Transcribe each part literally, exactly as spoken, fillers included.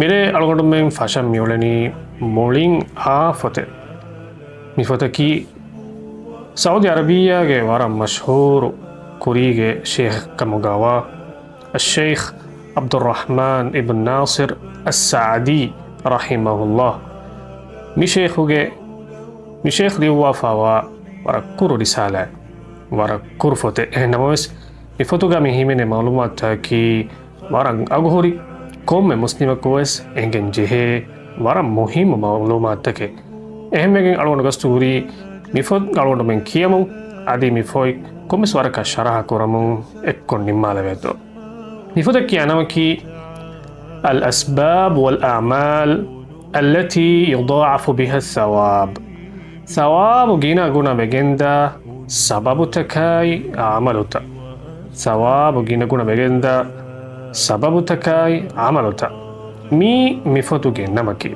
އެރޭ އަޅުގަނޑުމެން ފަށަން މިއުޅެނީ މުޅިން އާ ފޮތެއް. މި ފޮތަކީ ސައުދި އަރަބިއްޔާގެ ވަރަށް މަޝްހޫރު ކުރީގެ ޝޭޚް ކަމުގައިވާ އައްޝައިޚް ޢަބްދުއްރަޙްމާން އިބްން ނާޞިރް އައްސަޢަދީ ރަޙިމަހުﷲ. މި ޝޭޚުގެ، މި ޝޭޚް ލިޔުއްވާފައިވާ ވަރަށް ކުރު ރިސާލާއެއް، ވަރަށް ކުރު ފޮތެއް. އެހެން ނަމަވެސް، މި ފޮތުގަ މި ހިމެނޭ މަޢުލޫމާތުތަކަކީ ވަރަށް އަގުހުރި، ކޮންމެ މުސްލިމަކު ވެސް އެނގެން ޖެހޭ ވަރަށް މުހިއްމު މަޢުލޫމާތުތަކެއް. އެހެންވެގެން އަޅުގަނޑު ގަސްތު ހުރީ މި ފޮތް އަޅުގަނޑުމެން ކިޔަމުން، އަދި މި ފޮތް ކޮންމެސް ވަރަކަށް ޝަރަޙަ ކުރަމުން އެއްކޮށް ނިންމާލެވޭތޯ. މި ފޮތަށް ކިޔާ ނަމަކީ الأسباب والأعمال التي يضاعف بها الثواب. ސަވާބު ގިނަ ގުނަ ވެގެންދާ ސަބަބުތަކާއި ޢަމަލުތައް. ސަވާބު ގިނަ ގުނަ ވެގެންދާ ސަބަބުތަކާއި ޢަމަލުތައް. މީ މި ފޮތުގެ ނަމަކީ.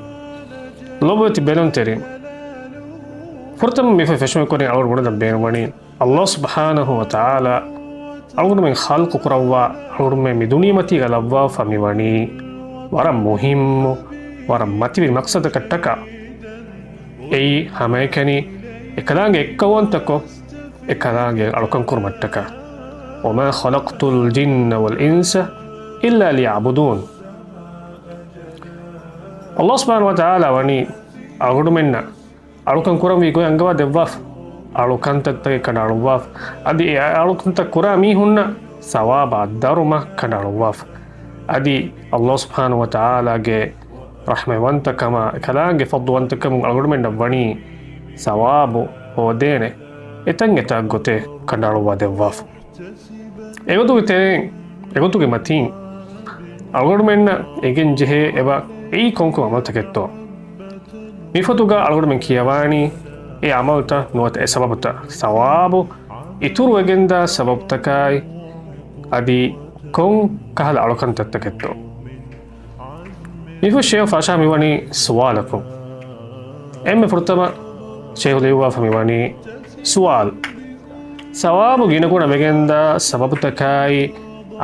ލޮބުވެތި ބެލުންތެރިން، ފުރަތަމަ މި ފޮތް ފެށުމުގެ ކުރިން އަޅުގަނޑު ބުނެދޭން ބޭނުންވަނީ، ﷲ ސުބްޙާނަހޫ ވަތަޢާލާ އަޅުގަނޑުމެން ޚަލްޤު ކުރައްވާ، އަޅުގަނޑުމެން މި ދުނިޔެމަތީގަ ލައްވާފަ މިވަނީ ވަރަށް މުހިއްމު، ވަރަށް މަތިވެރި މަޤްޞަދަކަށްޓަކާ. އެއީ ހަމައެކަނި އެކަލާނގެ އެއްކައުވަންތަކޮށް، އެކަލާނގެ އަޅުކަން ކުރުމަށްޓަކާ. وما خلقت الجن والإنس إلا ليعبدون. ﷲ ސުބްޙާނަހޫ ވަތަޢާލާ ވަނީ އަޅުގަނޑުމެންނަށް އަޅުކަން ކުރަންވީ ގޮތް އަންގަވާ ދެއްވާފަ. އަޅުކަންތައްތަކެއް ކަނޑައަޅުއްވާފަ. އަދި އެ އަޅުކަންތައް ކުރާ މީހުންނަށް ސަވާބާ ދަރުމަ ކަނޑައަޅުއްވާފަ. އަދި ﷲ ސުބްޙާނަހޫ ވަތަޢާލާގެ ރަޙްމަތްވަންތަކަމާ، އެކަލާނގެ ފަޟްލުވަންތަކަމުން އަޅުގަނޑުމެންނަށް ވަނީ ސަވާބު ހޯދޭނެ އެތަން އެތާ ގޮތެއް ކަނޑައަޅުއްވާ ދެއްވާފަ. އެގޮތުގެ ތެރެއިން، އެގޮތުގެ މަތީން އަޅުގަނޑުމެންނަށް އެނގެން ޖެހޭ އެބަ އެއީ ކޮންކޮން ޢަމަލުތަކެއްތޯ؟ މި ފޮތުގަ އަޅުގަނޑުމެން ކިޔަވާނީ އެ ޢަމަލުތައް ނުވަތަ އެ ސަބަބުތައް، ސަވާބު އިތުރުވެގެންދާ ސަބަބުތަކާއި، އަދި ކޮން ކަހަލަ އަޅުކަންތައްތަކެއްތޯ؟ މި ފޮތް ޝޭޚް ފަށާ މިވަނީ ސުވާލަކުން. އެންމެ ފުރަތަމަ ޝޭޚް ލިޔުއްވާފަ މިވަނީ ސުވާލު. ސަވާބު ގިނަގުނަ ވެގެންދާ ސަބަބުތަކާއި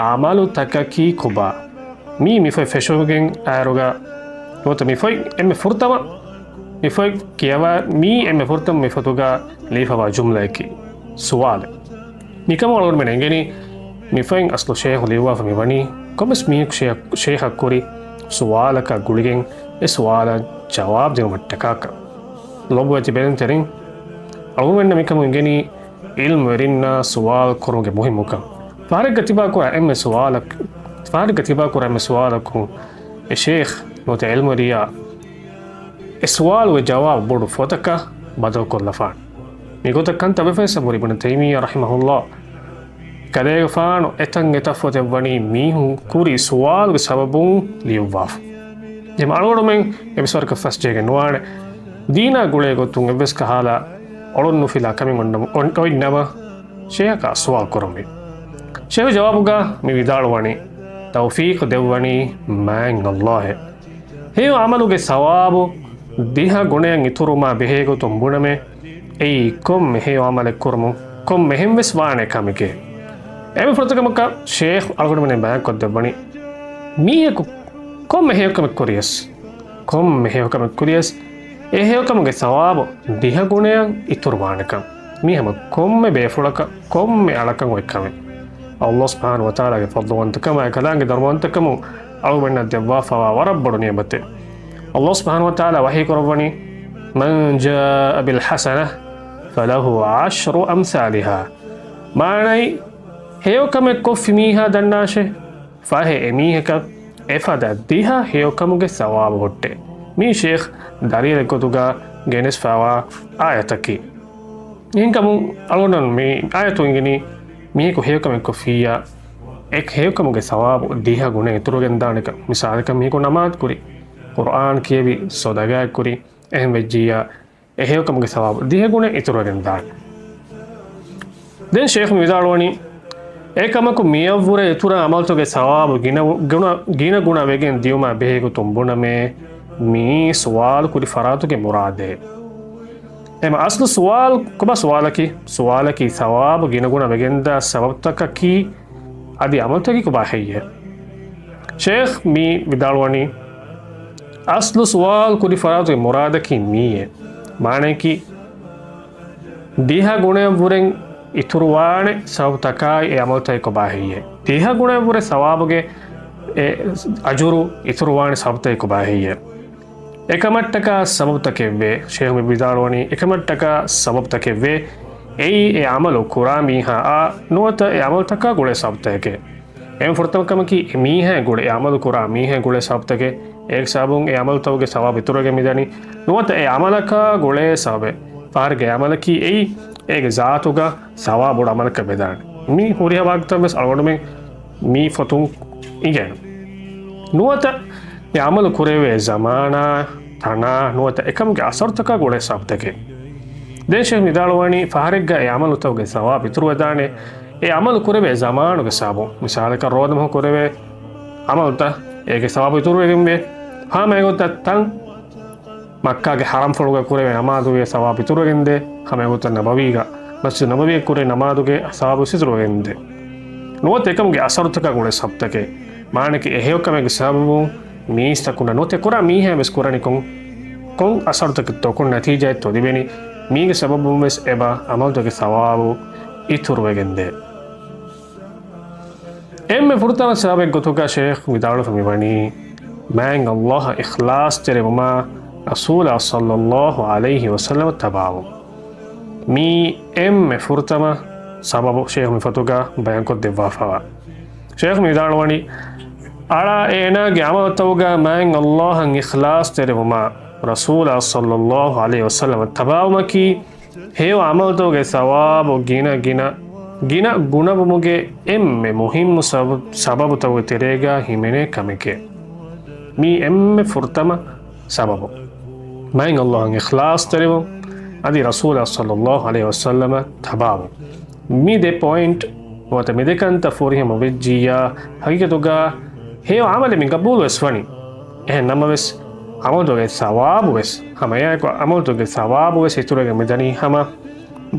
ޢަމަލުތަކަކީ ކޮބާ؟ މީ މި ފޮތް ފެށުމުގެ އައިރުގަ ނުވަތަ މި ފޮތް އެންމެ ފުރަތަމަ، މި ފޮތް ކިޔަވާ، މީ އެންމެ ފުރަތަމަ މި ފޮތުގަ ލިޔެފަވާ ޖުމްލައަކީ ސުވާލެއް. މިކަމުން އަޅުގަނޑުމެން އެނގެނީ މި ފޮތް އަސްލު ޝޭޚު ލިޔުއްވާފަ މިވަނީ ކޮންމެސް މީހަކު ޝޭ-، ޝޭޚަށް ކުރި ސުވާލަކާ ގުޅިގެން އެ ސުވާލަށް ޖަވާބު ދިނުމަށްޓަކާކަށް. ލޮބުވެތި ބެލުންތެރިން، އަޅުގަނޑުމެންނަށް މިކަމުން އިނގެނީ ޢިލްމުވެރިންނާ ސުވާލު ކުރުމުގެ މުހިއްމުކަން. ފަހަރެއްގަ ތިބާ ކުރާ އެންމެ ސުވާލަކު، ފަހަރެއްގަ ތިބާ ކުރާ އެންމެ ސުވާލަކުން އެ ޝޭޚް ނުވަތަ ޢިލްމުވެރިޔާ އެ ސުވާލުގެ ޖަވާބު ބޮޑު ފޮތަކަށް ބަދަލުކޮށްލަފާނެ. މިގޮތަށް ކަންތައް ވެފައިސް ބުރި އިބްނު ތައިމިއްޔާ ރަޙިމަހުﷲ ކަލޭގެފާނު އެތަން އެތައް ފޮތެއް ވަނީ މީހުން ކުރި ސުވާލުގެ ސަބަބުން ލިޔުއްވާފަ. ދެން އަޅުގަނޑުމެން އެ މިސްވަރަކަށް ފަސްޖެހިގެން ނުވާނެ. ދީނާ ގުޅޭ ގޮތުން އެއްވެސް ކަހަލަ އޮޅުން ނުފިލާ ކަމެއް އޮންނަ-، އޮން-، އޮތް ނަމަ، ޝޭޚަކާ ސުވާލު ކުރަންވީ. ޝޭޚު ޖަވާބުގަ މި ވިދާޅުވަނީ، ތައުފީޤު ދެއްވަނީ މާތް ﷲއޭ. ހެޔޮ ޢަމަލުގެ ސަވާބު ދިހަ ގުނައަށް އިތުރުވުމާ ބެހޭ ގޮތުން ބުނަމޭ، އެއީ ކޮންމެ ހެޔޮ ޢަމަލެއް ކުރުމުން ކޮންމެހެން ވެސް ވާނެ ކަމެކޭ. އެންމެ ފުރަތަމަ ކަމަކަށް ޝޭޚް އަޅުގަނޑުމެންނަށް ބަޔާންކޮށްދެއްވަނީ، މީހަކު ކޮންމެ ހެޔޮކަމެއް ކުރިޔަސް، ކޮންމެ ހެޔޮކަމެއް ކުރިޔަސް، އެ ހެޔޮކަމުގެ ސަވާބު ދިހަ ގުނައަށް އިތުރުވާނެކަން. މީ ހަމަ ކޮންމެ ބޭފުޅަކަށް، ކޮންމެ އަޅަކަށް އޮތް ކަމެއް. ﷲ ސުބްޙާނަހޫ ވަތަޢާލާގެ ފަޟްލުވަންތަކަމާ އެކަލާނގެ ދަރުމަވަންތަކަމުން އަޅުގަނޑުމެންނަށް ދެއްވާފައިވާ ވަރަށް ބޮޑު ނިޢުމަތެއް. ﷲ ސުބްޙާނަހޫ ވަތަޢާލާ ވަޙީ ކުރައްވަނީ، من جاء بالحسنة فله عشر أمثالها. މާނައީ، ހެޔޮކަމެއް ކޮށްފި މީހާ ދަންނާށޭ، ފަހެ އެމީހަކަށް އެފަދަ ދިހަ ހެޔޮކަމުގެ ސަވާބު ހުއްޓޭ. މީ ޝޭޚް ދަލީލެއް ގޮތުގަ ގެނެސްފައިވާ އާޔަތަކީ. އެހެންކަމުން އަޅުގަނޑު މި އާޔަތު އިނގެނީ މީހަކު ހެޔޮކަމެއް ކޮށްފިއްޔާ، އެ ހެޔޮކަމުގެ ސަވާބު ދިހަ ގުނަ އިތުރުވެގެން ދާނެކަން. މިސާލަކަށް މީހަކު ނަމާދު ކުރި، ޤުރްއާން ކިޔެވި، ޞަދަޤާތް ކުރި، އެހެން ވެއްޖިއްޔާ، އެ ހެޔޮކަމުގެ ސަވާބު ދިހަ ގުނަ އިތުރުވެގެން ދާނެ. ދެން ޝޭޚު ވިދާޅުވަނީ، އެކަމަކު މިއަށްވުރެ އިތުރާ ޢަމަލުތަކުގެ ސަވާބު ގިނަ ގުނަ، ގިނަ ގުނަ ވެގެން ދިޔުމާ ބެހޭ ގޮތުން ބުނަމޭ، މިއީ ސުވާލު ކުރި ފަރާތުގެ މުރާދޭ. އެމަ އަސްލު ސުވާލު ކޮބާ ސުވާލަކީ؟ ސުވާލަކީ ސަވާބު ގިނަ ގުނަ ވެގެންދާ ސަބަބުތަކަކީ އަދި ޢަމަލުތަކީ ކޮބާ ހެއްޔޭ؟ ޝޭޚް މި ވިދާޅުވަނީ، އަސްލު ސުވާލު ކުރި ފަރާތުގެ މުރާދަކީ މީއޭ. މާނައަކީ، ދިހަ ގުނަޔަށްވުރެން އިތުރުވާނެ ސަބަބުތަކާއި އެ އަމަލުތައް އެކޮބާ ހެއްޔޭ؟ ދިހަ ގުނަޔަށްވުރެ ސަވާބުގެ އެ އަޖުރު އިތުރުވާނެ ސަބަބުތައް އެކޮބާ ހެއްޔޭ؟ އެކަމަށްޓަކާ ސަބަބުތަކެއްވޭ. ޝޭޚު މި ވިދާޅުވަނީ، އެކަމަށްޓަކާ ސަބަބުތަކެއްވޭ. އެއީ އެ އަމަލު ކުރާ މީހާއާ ނުވަތަ އެ އަމަލުތަކާ ގުޅޭ ސަބަބުތަކެކޭ. އެންމެ ފުރަތަމަ ކަމަކީ، އެ މީހާ ގުޅޭ، އެ އަމަލު ކުރާ މީހާ ގުޅޭ ސަބަބުތަކެއް. އޭގެ ސަބަބުން އެ އަމަލުތަކުގެ ސަވާބު އިތުރުވެގެން މިދަނީ. ނުވަތަ އެ އަމަލަކާ ގުޅޭ ސަބަބެއް. ފަހަރެއްގެ އަމަލަކީ އެއީ އޭގެ ޒާތުގަ ސަވާބު ބޮޑު އަމަލަކަށް ވެދާނެ. މި ހުރިހާ ވާގިތައްވެސް އަޅުގަނޑުމެން މި ފޮތުން އިނގޭނެ. ނުވަތަ އެ އަމަލު ކުރެވޭ ޒަމާނާ، ތަނާ، ނުވަތަ އެކަމުގެ އަސަރުތަކާ ގުޅޭ ސަބަބުތަކެއް. ދެން ޝޭޚް ވިދާޅުވަނީ، ފަހަރެއްގަ އެ އަމަލުތަކުގެ ސަވާބު އިތުރުވެދާނެ އެ އަމަލު ކުރެވޭ ޒަމާނުގެ ސަބަބުން. މިސާލަކަށް، ރޯދަމަހު ކުރެވޭ އަމަލުތައް އޭގެ ސަވާބު އިތުރުވެގެންވޭ. ހަމަ އެގޮތަށް ތަން މައްކާގެ ޙަރަމްފުޅުގަ ކުރެވޭ ނަމާދުގެ ސަވާބު އިތުރުވެގެންދޭ. ހަމަ އެގޮތަށް ނަބަވީގަ، މަސްޖިދު ނަބަވީގަ ކުރެވޭ ނަމާދުގެ ސަވާބު އިތުރުވެގެންދޭ. ނުވަތަ އެކަމުގެ އަސަރުތަކާ ގުޅޭ ސަބަބުތަކެއް. މާނައަކީ، އެ ހެޔޮކަމެއްގެ ސަބަބުން މީސްތަކުންނަށް ނުވަތަ ކުރާ މީހާ ވެސް ކުރަނިކޮން، ކޮން އަސަރުތަކެއްތޯ، ކޮން ނަތީޖާއެއްތޯ ލިބެނީ، މީގެ ސަބަބުން ވެސް އެބަ އަމަލުތަކުގެ ސަވާބު އިތުރުވެގެންދޭ. އެންމެ ފުރަތަމަ ސަބަބެއް ގޮތުގަ ޝޭޚް ވިދާޅުވެފަ މިވަނީ، މާތް ﷲ އިޚްލާޞްތެރިވުމާ، ރަސޫލާ ޞައްލައްލާހު ޢަލައިހި ވަސައްލަމަ ތަބާވުން. މީ އެންމެ ފުރަތަމަ ސަބަބު ޝޭޚު މި ފޮތުގަ ބަޔާންކޮށްދެއްވާފަވާ. ޝޭޚު މި ވިދާޅުވަނީ، އަޅާ އޭނާގެ ޢަމަލުތަކުގަ މާތް ﷲ އަށް އިޚްލާޞްތެރިވުމާ، ރަސޫލާ ޞައްލައްލާހު ޢަލައިހި ވަސައްލަމަ ތަބާވުމަކީ، ހެޔޮ ޢަމަލުތަކުގެ ސަވާބު ގިނަ ގިނަ، ގިނަ ގުނަވުމުގެ އެންމެ މުހިއްމު ސަބަ-، ސަބަބުތަކުގެ ތެރޭގަ ހިމެނޭ ކަމެކޭ. މީ އެންމެ ފުރަތަމަ ސަބަބު. މާތް ﷲ އަށް އިޚްލާޞްތެރިވުން، އަދި ރަސޫލާ ޞައްލައްލާހު ޢަލައިހި ވަސައްލަމަ ތަބާވުން. މި ދެ ޕޮއިންޓް ނުވަތަ މި ދެ ކަންތައް ފުރިހަމަ ވެއްޖިއްޔާ، ހަގީގަތުގަ ހެޔޮ ޢަމަލެއް މި ގަބޫލުވެސް ވަނީ. އެހެން ނަމަވެސް، ޢަމަލުތަކުގެ ސަވާބު ވެސް، ހަމައެއާއެކު ޢަމަލުތަކުގެ ސަވާބު ވެސް އިތުރުވެގެން މިދަނީ ހަމަ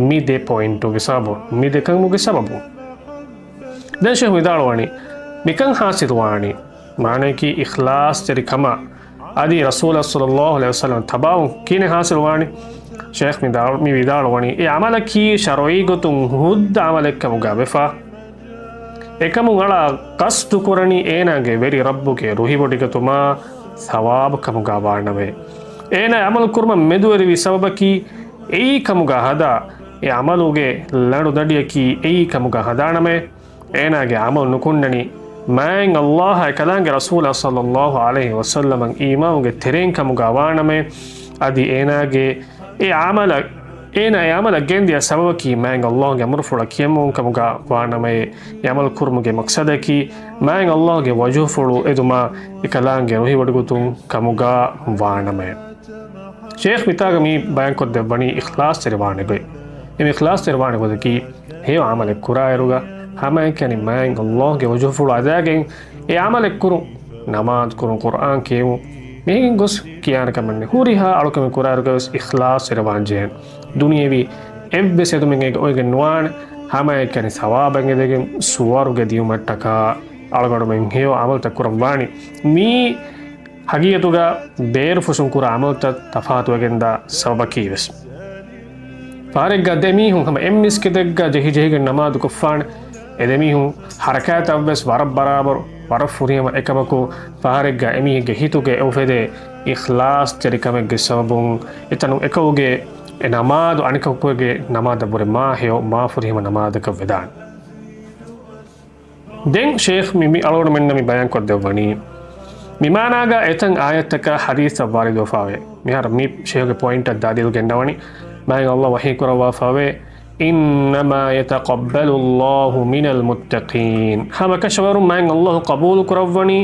މި ދެ ޕޮއިންޓުގެ ސަބަބު، މި ދެ ކަމުގެ ސަބަބު. ދެން ޝޭޚް ވިދާޅުވަނީ، މިކަން ޙާޞިލުވާނީ، މާނައަކީ އިޚްލާޞްތެރިކަމާ، އަދި ރަސޫލާ ޞައްލައްލާހު ޢަލައިހި ވަސައްލަމަ ތަބާވުން ކިހިނެއް ޙާޞިލުވާނީ؟ ޝޭޚް މި ދާ-، މި ވިދާޅުވަނީ، އެ ޢަމަލަކީ ޝަރުޢީ ގޮތުން ހުއްދަ ޢަމަލެއްކަމުގަ ވެފަ، އެކަމުން އަޅާ ޤަޞްދު ކުރަނީ އޭނާގެ ވެރި ރައްބުގެ ރުހިވޮޑިގަތުމާ ޘަވާބު ކަމުގަ ވާނަމޭ. އޭނާ ޢަމަލު ކުރުމަށް މެދުވެރިވި ސަބަބަކީ އެއީ ކަމުގަ ހަދާ، އެ ޢަމަލުގެ ލަނޑުދަނޑިއަކީ އެއީ ކަމުގަ ހަދާނަމޭ. އޭނާގެ ޢަމަލު ނުކުންނަނީ މާތް ﷲ އާއި ކަލާނގެ ރަސޫލާ ޞައްލައްލާހު ޢަލައިހި ވަސައްލަމަށް އީމާނުގެ ތެރެއިން ކަމުގަ ވާނަމޭ. އަދި އޭނާގެ އެ ޢަމަލަށް، އޭނާ އެ ޢަމަލަށް ގެންދިޔަ ސަބަބަކީ މާތް ﷲ ގެ އަމުރުފުޅަށް ކިޔަމަންވުން ކަމުގަ ވާނަމޭ. އެ ޢަމަލު ކުރުމުގެ މަޤްޞަދަކީ މާތް ﷲ ގެ ވަޖުހުފުޅު އެދުމާ އެ ކަލާނގެ ރުހިވޮޑިގަތުން ކަމުގަ ވާނަމޭ. ޝޭޚް މިތާގަ މި ބަޔާންކޮށްދެއްވަނީ އިޚްލާޞްތެރިވާނެ ގޮތް. އެމީ އިޚްލާޞްތެރިވާނެ ގޮތަކީ، ހެޔޮ ޢަމަލެއް ކުރާއިރުގަ ހަމައެކަނި މާތް ﷲ ގެ ވަޖުހުފުޅު އަދާގެން އެ ޢަމަލެއް ކުރުން، ނަމާދު ކުރުން، ޤުރްއާން ކިޔެވުން، މިހެން ގޮސް ކިޔާނެ ކަމެއް ނެތް. ހުރިހާ އަޅުކަމެއް ކުރާއިރުގަ ވެސް އިޚްލާޞްތެރިވާން ޖެހޭނެ. ދުނިޔެވީ އެއްވެސް އެދުމެއް އޭގަ އޮވެގެން ނުވާނެ، ހަމައެކަނި ސަވާބެއް އެދެގެން ސުވަރުގެ ދިޔުމަށްޓަކާ އަޅުގަނޑުމެން ހެޔޮ ޢަމަލުތައް ކުރަން ވާނީ. މީ ހަގީގަތުގަ ބޭރުފުށުން ކުރާ ޢަމަލުތައް ތަފާތުވެގެންދާ ސަބަބަކީ ވެސް. ފަހަރެއްގަ ދެ މީހުން ހަމަ އެއް މިސްކިތެއްގަ ޖެހި ޖެހިގެން ނަމާދު ކޮށްފާނެ. އެ ދެ މީހުން ޙަރަކާތަށް ވެސް ވަރަށް ބަރާބަރު، ވަރަށް ފުރިހަމަ އެކަމަކު، ފަހަރެއްގަ އެމީހެއްގެ ހިތުގަ އެއުފެދޭ އިޚްލާޞްތެރިކަމެއްގެ ސަބަބުން އެތަނުން އެކަކުގެ އެ ނަމާދު އަނެކަކުގެ ނަމާދަށްވުރެ މާ ހެޔޮ، މާ ފުރިހަމަ ނަމާދަކަށް ވެދާނެ. ދެން ޝޭޚް މި، މި އަޅުގަނޑުމެންނަށް މި ބަޔާންކޮށްދެއްވަނީ، މި މާނާގަ އެތަން އާޔަތްތަކާ ޙަދީޘްތައް ވާރިދުވެފައެވެ. މިހާރު މި ޝޭޚުގެ ޕޮއިންޓަށް ދާލިލް ގެންނަވަނީ، މާތް ﷲ ވަޙީ ކުރައްވާފައެވެ. إنما يتقبل الله من المتقين. ހަމަކަށަވަރުން މާތް ﷲ ޤަބޫލު ކުރައްވަނީ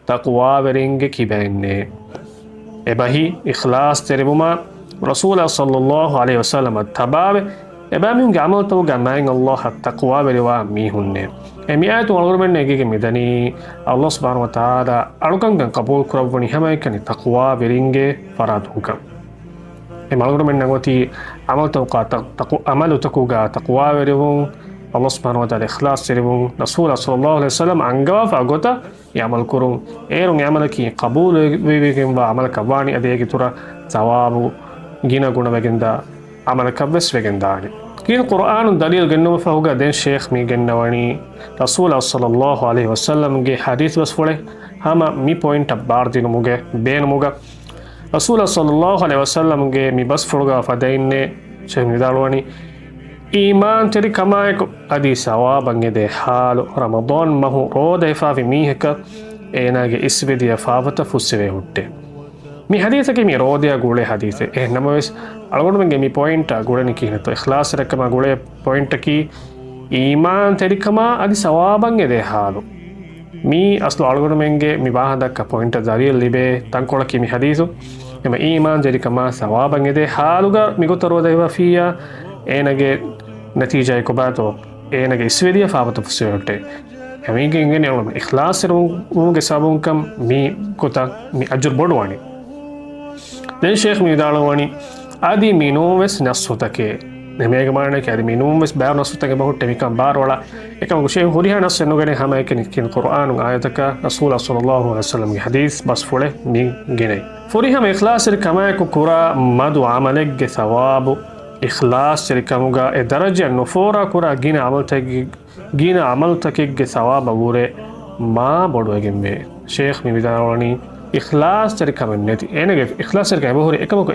ތަޤްވާވެރިންގެ ކިބައިންނޭ. އެބަހީ އިޚްލާޞްތެރިވުމާ، ރަސޫލާ ޞައްލައްލާހު ޢަލައިހި ވަސައްލަމަށް ތަބާވެ، އެބައިމީހުންގެ ޢަމަލުތަކުގަ މާތް ﷲ އަށް ތަޤްވާވެރިވާ މީހުންނޭ. އެ މި އާޔަތުން އަޅުގަނޑުމެންނަށް އެނގިގެން މިދަނީ، ﷲ ސުބްޙާނަހޫ ވަތަޢާލާ އަޅުކަންކަން ޤަބޫލު ކުރައްވަނީ ހަމައެކަނި ތަޤްވާވެރިންގެ ފަރާތުންކަން. އެ އަޅުގަނޑުމެންނަށް އޮތީ ޢަމަލުތަކުގަ ތަ-، ތަޤު-، ޢަމަލުތަކުގަ ތަޤްވާވެރިވުން، ﷲ ސުބްޙާނަހޫ ވަތަޢާލާ އިޚްލާޞްތެރިވުން، ރަސޫލާ ޞައްލައްލާހު ޢަލައިހި ވަސައްލަމަ އަންގަވާފަ ގޮތަށް އެ ޢަމަލު ކުރުން. އޭރުން އެ ޢަމަލަކީ ޤަބޫލުވެވިގެންވާ ޢަމަލަކަށް ވާނީ، އަދި އޭގެ އިތުރަށް ޘަވާބު ގިނަ ގުނަވެގެންދާ ޢަމަލަކަށްވެސް ވެގެންދާނެ. ކީރިތި ޤުރްއާނުން ދަލީލު ގެންނުމަށް ފަހުގަ ދެން ޝޭޚް މި ގެންނަވަނީ ރަސޫލާ ޞައްލައްލާހު ޢަލައިހި ވަސައްލަމްގެ ޙަދީޘް ބަސްފުޅެއް ހަމަ މި ޕޮއިންޓަށް ބާރުދިނުމުގެ ބޭނުމުގަ. ރަސޫލާ ޞައްލައްލާހު ޢަލައިހި ވަސައްލަމްގެ މި ބަސްފުޅުގަ ފަދައިންނޭ ޝޭޚް މި ވިދާޅުވަނީ، އީމާންތެރިކަމާއެކު އަދި ޘަވާބަށް އެދޭ ޙާލު، ރަމަޟާން މަހު ރޯދަ ހިފާފި މީހަކަށް އޭނާގެ އިސްވެދިޔަ ފާފަތައް ފުއްސެވޭ ހުއްޓޭ. މި ޙަދީޘަކީ މި ރޯދަޔާ ގުޅޭ ޙަދީޘެއް. އެހެން ނަމަވެސް، އަޅުގަނޑުމެންގެ މި ޕޮއިންޓާ ގުޅެނީ ކިހިނެއްތޯ؟ އިޚްލާޞްތެރިކަމާ ގުޅޭ ޕޮއިންޓަކީ، އީމާންތެރިކަމާ އަދި ޘަވާބަށް އެދޭ ޙާލު. މީ އަސްލު އަޅުގަނޑުމެންގެ މި ވާހަކަ ދައްކާ ޕޮއިންޓަށް ދަލީލު ލިބޭ ތަންކޮޅަކީ މި ޙަދީޘު. އެމަ އީމާންތެރިކަމާ ޘަވާބަށް އެދޭ ޙާލުގަ މިގޮތަށް ރޯދަ ހިފާފިއްޔާ، އޭނަގެ ނަތީޖާއެއް ކޮބާތޯ؟ އޭނަގެ އިސްވެދިޔަ ފާފަތައް ފުއްސެވޭ ހުއްޓޭ. އެމީގެ އިނގެނީ އަޅުގަނޑު އިޚްލާޞްތެރިވުމުގެ ސަބަބުންކަން މި ގޮތަށް މި އަޖުރު ބޮޑުވާނީ. ދެން ޝޭޚް މި ވިދާޅުވަނީ، އަދި މިނޫންވެސް ނައްޞުތަކެއް. ނަމޭގެ މާނައަކީ އަދި މިނޫންވެސް ބައި ނައްޞުތަކެއް ބަހުއްޓެ މިކަން ބާރުއަޅާ. އެކަމަކު ޝޭޚް ހުރިހާ ނައްޞެއް ނުގެނެ ހަމައެކަނި ކިން ޤުރްއާނުން އާޔަތަކާ ރަސޫލާ ޞައްލައްލާހު ޢަލައިހި ވަސައްލަމްގެ ޙަދީޘް ބަސްފުޅެއް މި ގެނައީ. ފުރިހަމަ އިޚްލާޞްތެރިކަމާއެކު ކުރާ މަދު ޢަމަލެއްގެ ޘަވާބު، އިޚްލާޞްތެރިކަމުގަ އެ ދަރަޖަ ނުފޯރާ ކުރާ ގިނަ ޢަމަލުތަކެއް ގިނަ ޢަމަލުތަކެއްގެ ޘަވާބަށްވުރެ މާ ބޮޑުވެގެންވޭ. ޝޭޚް މި ވިދާޅުވަނީ، އިޚްލާޞްތެރިކަމެއް ނެތި. އޭނަގެ އިޚްލާޞްތެރިކަން އެބަހުރި އެކަމަކު،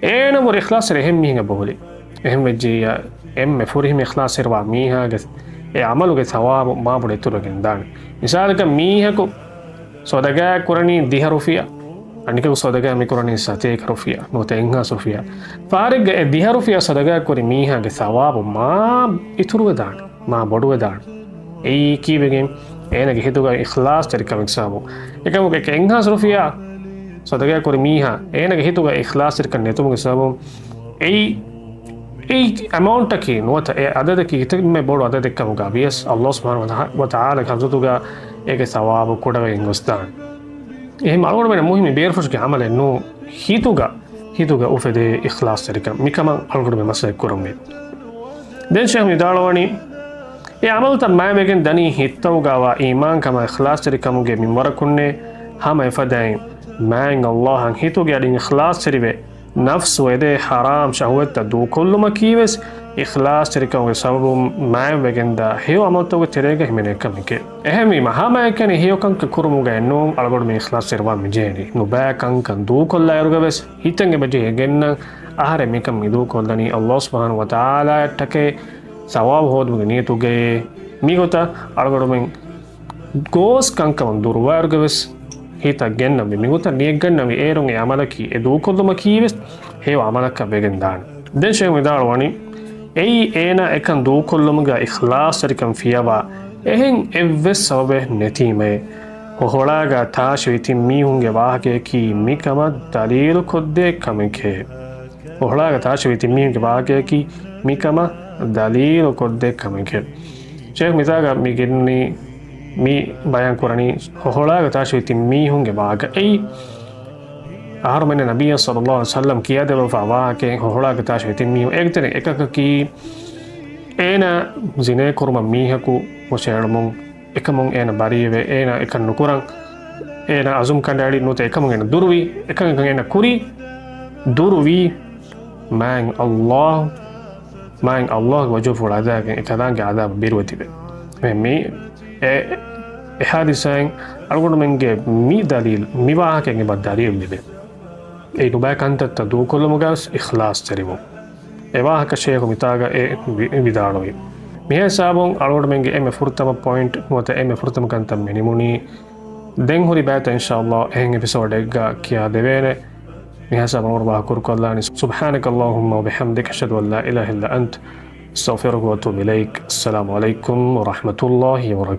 އޭނަ ވުރެ އިޚްލާޞްތެރި އެހެން މީހެއް އެބަހުރި. އެހެން ވެއްޖިއްޔާ، އެންމެ ފުރިހަމަ އިޚްލާޞްތެރިވާ މީހާގެ އެ ޢަމަލުގެ ޘަވާބު މާ ބޮޑު އިތުރުވެގެން ދާނެ. މިސާލަކަށް މީހަކު ޞަދަޤާ ކުރަނީ ދިހަ ރުފިޔާ، އަނެކަކު ޞަދަޤާ މި ކުރަނީ ސަތޭކަ ރުފިޔާ، ނުވަތަ އެއްހާސް ރުފިޔާ. ފަހަރެއްގަ އެ ދިހަ ރުފިޔާ ޞަދަޤާ ކުރި މީހާގެ ޘަވާބު މާ އިތުރުވެދާނެ. މާ ބޮޑުވެދާނެ. އެއީ ކީއްވެގެން؟ އޭނަގެ ހިތުގަ އިޚްލާޞްތެރިކަމެއް ސަބަބުން. އެކަމަކު އެކަ އެއްހާސް ރުފިޔާ ޞަދަޤާ ކުރި މީހާ އޭނަގެ ހިތުގަ އިޚްލާޞްތެރިކަން ނެތުމުގެ ސަބަބުން އެއީ، އެއީ އެމައުންޓަކީ ނުވަތަ އެ ޢަދަދަކީ އެންމެ ބޮޑު ޢަދަދެއްކަމުގަ ވިޔަސް، ﷲ ސުބްޙާނަހޫ ވަތަޢާލާގެ ޙަޟްރަތުގަ އޭގެ ޘަވާބު ކުޑަވެގެން ގޮސްދާނެ. އެހެން އަޅުގަނޑުމެން މުހިންމު ބޭރުފުށުގެ ޢަމަލެއް ނޫން، ހިތުގަ ހިތުގަ އުފެދޭ އިޚްލާޞްތެރިކަން. މިކަމަށް އަޅުގަނޑުމެން މަސައްކަތް ކުރަންވީ. ދެން ޝޭޚް ވިދާޅުވަނީ، އެ ޢަމަލުތައް މާތްވެގެން ދަނީ ހިތްތަކުގަވާ އީމާންކަމާ އިޚްލާޞްތެރިކަމުގެ މިންވަރަކުންނޭ. ހަމަ އެފަދައިން މާތް ﷲ އަށް ހިތުގެ އަޑިން އިޚްލާޞްތެރިވެ، ނަފްސު އެދޭ ޙަރާމް ޝަހުވަތްތައް ދޫކޮށްލުމަކީވެސް އިޚްލާޞްތެރިކަމުގެ ސަބަބުން މާތްވެގެންދާ ހެޔޮ ޢަމަލުތަކުގެ ތެރޭގަ ހިމެނޭ ކަމެކޭ. އެހެންވީމަ، ހަމައެކަނި ހެޔޮކަންކަން ކުރުމުގައެއް ނޫން އަޅުގަނޑުމެން އިޚްލާޞްތެރިވާން މިޖެހެނީ. ނުބައި ކަންކަން ދޫކޮށްލާއިރުގަވެސް ހިތަށް އެބަޖެހި ގެންނަން، އަހަރެން މިކަން މިދޫކޮށްލަނީ ﷲ ސުބްޙާނަހޫ ވަތަޢާލާއަށްޓަކައި ޘަވާބު ހޯދުމުގެ ނިޔަތުގައޭ. މިގޮތަށް އަޅުގަނޑުމެން ގޯސް ކަންކަމުން ދުރުވާއިރުގަވެސް ހިތަށް ގެންނަންވީ. މިގޮތަށް ނިޔަތްގަންނަންވީ އޭރުން އެ ޢަމަލަކީ އެ ދޫކޮށްލުމަކީވެސް ހެޔޮ ޢަމަލަކަށް ވެގެންދާނެ. ދެން ޝޭޚް ވިދާޅުވަނީ، އެއީ އޭނާ އެކަން ދޫކޮށްލުމުގަ އިޚްލާޞްތެރިކަން ފިޔަވާ އެހެން އެއްވެސް ސަބަބެއް ނެތީމައޭ. ހޮހޮޅާގަ ތާށިވި ތިން މީހުންގެ ވާހަކަޔަކީ މިކަމަށް ދަލީލުކޮށްދޭ ކަމެކޭ. ހޮހޮޅާގަ ތާށިވި ތިން މީހުންގެ ވާހަކަޔަކީ މިކަމަށް ދަލީލުކޮށްދޭ ކަމެކޭ. ޝޭޚް މިތާގަ މި ގެންނީ، މި ބަޔާން ކުރަނީ ހޮހޮޅާގަ ތާށިވި ތިން މީހުންގެ ވާހަކަ. އެއީ އަހަރުމެން ނަބިއްޔާ ޞައްލައްލާހު ޢަލައިހި ވަސައްލަމް ކިޔާދެއްވާފާ ވާހަކައެއް. ހޮހޮޅާގަ ތާށިވި ތިން މީހުން، އޭގެ ތެރެއިން އެކަކަކީ އޭނާ ޒިނޭ ކުރުމަށް މީހަކު ހުށައެޅުމުން، އެކަމުން އޭނަ ބަރީވެ، އޭނަ އެކަން ނުކުރަން، އޭނަ އަޒުމް ކަނޑައެޅި ނުވަތަ އެކަމުން އޭނަ ދުރުވި، އެކަން އެކަން އޭނަ ކުރި، ދުރުވި، މާތް ﷲ، މާތް ﷲގެ ވަޖުހުފުޅު އަދާގެން އެކަލާނގެ ޢަޛާބަށް ބިރުވެތިވެ. މި، މި، އެ، އެ ޙާދިސާއިން އަޅުގަނޑުމެންގެ މި ދަލީލް، މި ވާހަކައިން އެބަ ދަލީލް ލިބޭ. އެއީ ނުބައި ކަންތައްތައް ދޫކޮށްލުމުގަވެސް އިޚްލާޞްތެރިވުން. އެ ވާހަކަ ޝޭޚު މިތާގަ އެ ވި-، ވިދާޅުވި. މިހިސާބުން އަޅުގަނޑުމެންގެ އެންމެ ފުރަތަމަ ޕޮއިންޓް ނުވަތަ އެންމެ ފުރަތަމަ ކަންތައް މި ނިމުނީ. ދެން ހުރި ބައިތައް އިންޝާﷲ އެހެން އެޕިސޯޑެއްގަ ކިޔާދެވޭނެ. މިހިސާބުން ވަރަށް ވާހަކަ ކުރުކޮށްލާނީ. سبحانك اللهم وبحمدك، أشهد أن لا إله إلا أنت، أستغفرك وأتوب إليك. السلام عليكم ورحمة الله وبركاته.